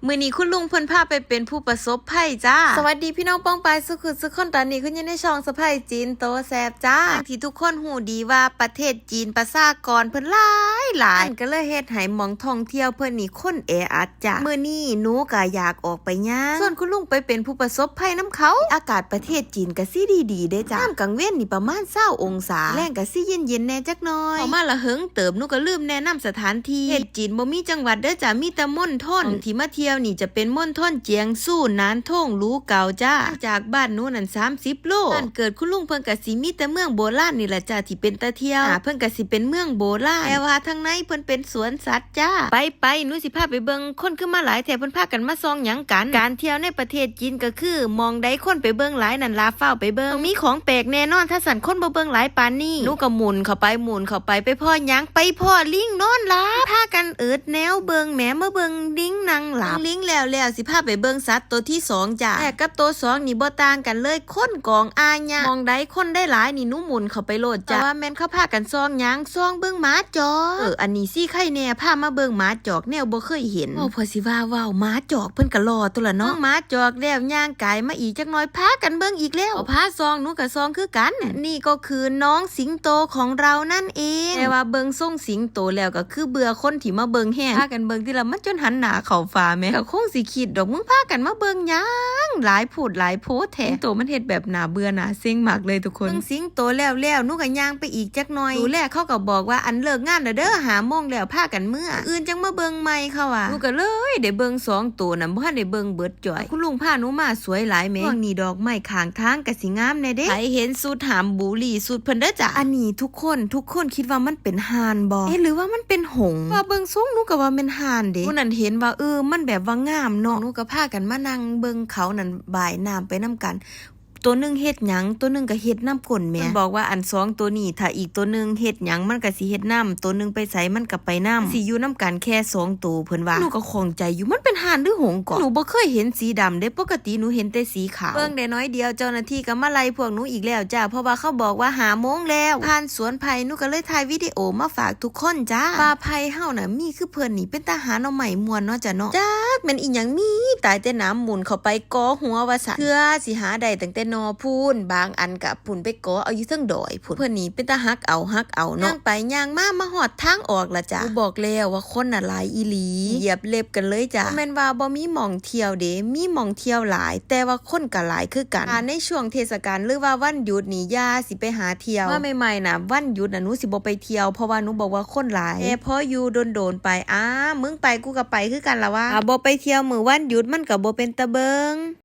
ມື້ນີ້ຄຸນລຸງເພິ່ນພາໄປເປັນຜູ້ປະສົບໄພຈ້າ. ສະຫວັດດີພີ່ນ້ອງປ້ອງປາຍສູ່ຄົນສູ່ຄົນ, ຕອນນີ້ຄຸນຢູ່ໃນຊ່ອງສະໃພ້ຈີນໂຕແຊບຈ້າ. ຢ່າງທີ່ທຸກຄົນຮູ້ດີວ່າປະເທດຈີນປະຊາກອນເພິ່ນຫຼາຍໆ ມັນກໍເລີຍເຮັດໃຫ້ໝ່ອງທ່ອງທ່ຽວເພິ່ນນີ້ຄົນແອອັດ ຈ້າ. ມື້ນີ້ໜູກໍຢາກອອກໄປຍ່າງ ຊວນຄຸນລຸງໄປເປັນຜູ້ປະສົບໄພນຳເຂົາ. ອາກາດປະເທດຈີນກະຊິດີໆເດ້ຈ້າ. ຍາມກາງເວັນນີ້ປະມານຊາວອົງສາ, ແລງກະຊິເຢັນໆແດ່ຈັກໜ້ອຍ. ເຂົ້າມາລະເຫິງເຕີບ, ໜູກະລືມແນະນຳສະຖານທີ່. ປະເທດຈີນບໍ່ມີຈັງຫວັດເດີຈ້າ, ມີແຕ່ມົນທົນ. ໝ່ອງທີ່ມາທ່ຽວນີ້ຈະເປັນມົນທົນຈຽງຊູ, ນານທົງ, ຫຼູເກົາຈ້າ. ຈາກບ້ານໜູນັ້ນສາມສິບໂລ. ບ້ານເກີດຄຸນລຸງເພິ່ນກະຊິມີແຕ່ເມືອງໂບລານນີ້ລະຈ້າ ທີ່ເປັນຕາທ່ຽວ. ເພິ່ນກະຊິເປັນເມືອງໂບລານ, ແຕ່ວ່າທາງໃນເພິ່ນເປັນສວນສັດ ຈ້າ. ໄປໆ ໜູຊິພາໄປເບິ່ງ, ຄົນຄືມາຫຼາຍແທ້, ເພິ່ນພາກັນມາສ່ອງຫຍັງກັນ? ການທ່ຽວໃນປະເທດຈີນກໍຄື ໝ່ອງໃດຄົນໄປເບິ່ງຫຼາຍນັ້ນລະ ຟ້າວໄປເບິ່ງ, ຕ້ອງມີຂອງແປກແນ່ນອນ, ຖ້າຊັ້ນຄົນບໍ່ເບິ່ງຫຼາຍປານນີ້. ໜູກໍໝຸນເຂົ້າໄປ ໝຸນເຂົ້າໄປ, ໄປພໍ້ຫຍັງ? ໄປພໍ້ລິງນອນຫຼັບ. ພາກັນອຶດແນວເບິ່ງແໝ, ມາເບິ່ງລິງນັ່ງຫຼັບ. ເບິ່ງລິງແລ້ວໆ ຊິພາໄປເບິ່ງສັດໂຕທີສອງຈ້າ. ແລກກັບໂຕສອງນີ້ບໍ່ຕ່າງກັນເລີຍ, ຄົນກອງອາຍະ. ໝ່ອງໃດຄົນໄດ້ຫຼາຍນີ້ ໜູໝຸນເຂົ້າໄປໂລດ ຈ້າ. ແຕ່ວ່າແມ່ນເຂົາພາກັນສ່ອງຫຍັງ? ສ່ອງເບິ່ງໝາຈອກ. ເອີ ອັນນີ້ຊິໄຄແດ່, ພາມາເບິ່ງໝາຈອກ, ແນວບໍ່ເຄີຍເຫັນ. ເວົ້າເພື່ອຊິວ່າເວົ້າ, ໝາຈອກເພິ່ນກະຫຼໍ່ຕົວລະເນາະ. ເບິ່ງໝາຈອກແລ້ວ ຍ່າງກາຍມາອີກຈັກໜ້ອຍ ພາກັນເບິ່ງອີກແລ້ວ. ເຂົາພາສ່ອງ, ໜູກະສ່ອງຄືກັນ. ນີ້ກໍຄືນ້ອງສິງໂຕຂອງເຮົານັ້ນເອງ. ແຕ່ວ່າເບິ່ງຊົງສິງໂຕແລ້ວ ກໍຄືເບື່ອຄົນທີ່ມາເບິ່ງແຮງ. ພາກັນເບິ່ງຕິລະ, ມັນຈົນຫັນໜ້າເຂົ້າຝາແໝ. ກໍຄົງຊິຄິດດອກ, ມຶງພາກັນມາເບິ່ງຫຍັງ? ຫຼາຍໂພດຫຼາຍໂພແທ້. ໂຕມັນເຮັດແບບໜ້າເບື່ອໜ້າເຊັງມາກເລີຍທຸກຄົນ. ເບິ່ງສິງໂຕແລ້ວໆ ໜູກໍຍ່າງໄປອີກຈັກໜ້ອຍ. ດູແລເຂົາກໍບອກວ່າ ອັນເລີກງານແລ້ວເດີ, ຫ້າໂມງແລ້ວ, ພາກັນເມືອ, ມື້ອື່ນຈັ່ງມາເບິ່ງໃໝ່, ເຂົາວ່າ. ໜູກໍເລີຍໄດ້ເບິ່ງສອງໂຕນັ້ນ, ບໍ່ທັນໄດ້ເບິ່ງເບິດ. ຈ່ອຍ ຄຸນລຸງພາໜູມາສວຍຫຼາຍແໝ. ຊ່ວງນີ້ດອກໄມ້ຂ້າງທາງກະຊິງາມແດ່ເດ້. ໃຜເຫັນຊຸດຫ້າມບູລີຊຸດເພິ່ນເດີຈ້າ. ອັນນີ້ທຸກຄົນ, ທຸກຄົນຄິດວ່າມັນເປັນຫ່ານບໍ່? ເອະ ຫຼືວ່າມັນເປັນຫົງ? ວ່າເບິ່ງຊົງໜູກໍວ່າແມ່ນຫ່ານເດ້. ຜູ້ນັ້ນເຫັນວ່າ ເອີ ມັນແບບວ່າງາມເນາະ. ໜູກໍພາກັນມານັ່ງເບິ່ງເຂົານັ້ນບາຍນ້ຳໄປນຳກັນ. ໂຕໜຶ່ງເຮັດຫຍັງ, ໂຕໜຶ່ງກໍເຮັດນ້ຳກົ້ນແໝ. ເພິ່ນບອກວ່າ ອັນສອງໂຕນີ້ ຖ້າອີກໂຕໜຶ່ງເຮັດຫຍັງ ມັນກໍຊິເຮັດນ້ຳ, ໂຕໜຶ່ງໄປໃສ ມັນກໍໄປນຳ, ຊິຢູ່ນຳກັນແຄ່ສອງໂຕ ເພິ່ນວ່າ. ໜູກໍຂ້ອງໃຈຢູ່, ມັນເປັນຫ່ານ ຫຼື ຫົງເກາະ? ໜູບໍ່ເຄີຍເຫັນສີດຳເດ້, ປົກກະຕິໜູເຫັນແຕ່ສີຂາວ. ເບິ່ງໄດ້ໜ້ອຍດຽວ ເຈົ້າໜ້າທີ່ກໍມາໄລ່ພວກໜູອີກແລ້ວຈ້າ, ເພາະວ່າເຂົາບອກວ່າຫ້າໂມງແລ້ວ. ຜ່ານສວນໄຜ່ ໜູກໍເລີຍຖ່າຍວິດີໂອມາຝາກທຸກຄົນຈ້າ ວ່າໄຜ່ເຮົານະມີຄືເພິ່ນນີ້ ເປັນຕາຫາໜໍ່ໄມ້ມ່ວນເນາະຈ້າເນາະ. ຈັກແມ່ນອີ່ຫຍັງ ມີຕາຍແຕ່ໜາມໝຸນເຂົ້າໄປກໍຫົວວ່າຊັ້ນ. ເທື່ອຊິຫາໄດ້ຕັ້ງແຕ່ໜໍ່ພຸ້ນ, ບາງອັນກໍພຸ້ນໄປກໍເອົາຢູ່ເທິງດອຍພຸ້ນ. ເພິ່ນນີ້ເປັນຕາຮັກເອົາຮັກເອົາເນາະ. ຍ່າງໄປຍ່າງມາ ມາຮອດທາງອອກລະຈ້າ. ໜູບອກແລ້ວວ່າຄົນນະຫຼາຍອີ່ຫຼີ, ຢຽບເລັບກັນເລີຍຈ້າ. ບໍ່ແມ່ນວ່າບໍ່ມີໝ່ອງທ່ຽວເດ້, ມີໝ່ອງທ່ຽວຫຼາຍ, ແຕ່ວ່າຄົນກໍຫຼາຍຄືກັນ. ຖ້າໃນຊ່ວງເທດສະການ ຫຼືວ່າວັນຢຸດນີ້ ຢ່າຊິໄປຫາທ່ຽວ. ມາໃໝ່ໆນະ ວັນຢຸດນະ ໜູຊິບໍ່ໄປທ່ຽວ, ເພາະວ່າໜູບອກວ່າຄົນຫຼາຍ. ແຕ່ພໍຢູ່ດົນໆໄປ, ອາ ມຶງໄປ ກູກໍໄປຄືກັນລະວ່າ. ຖ້າບໍ່ໄປທ່ຽວມື້ວັນຢຸດ ມັນກໍບໍ່ເປັນຕາເບິ່ງ.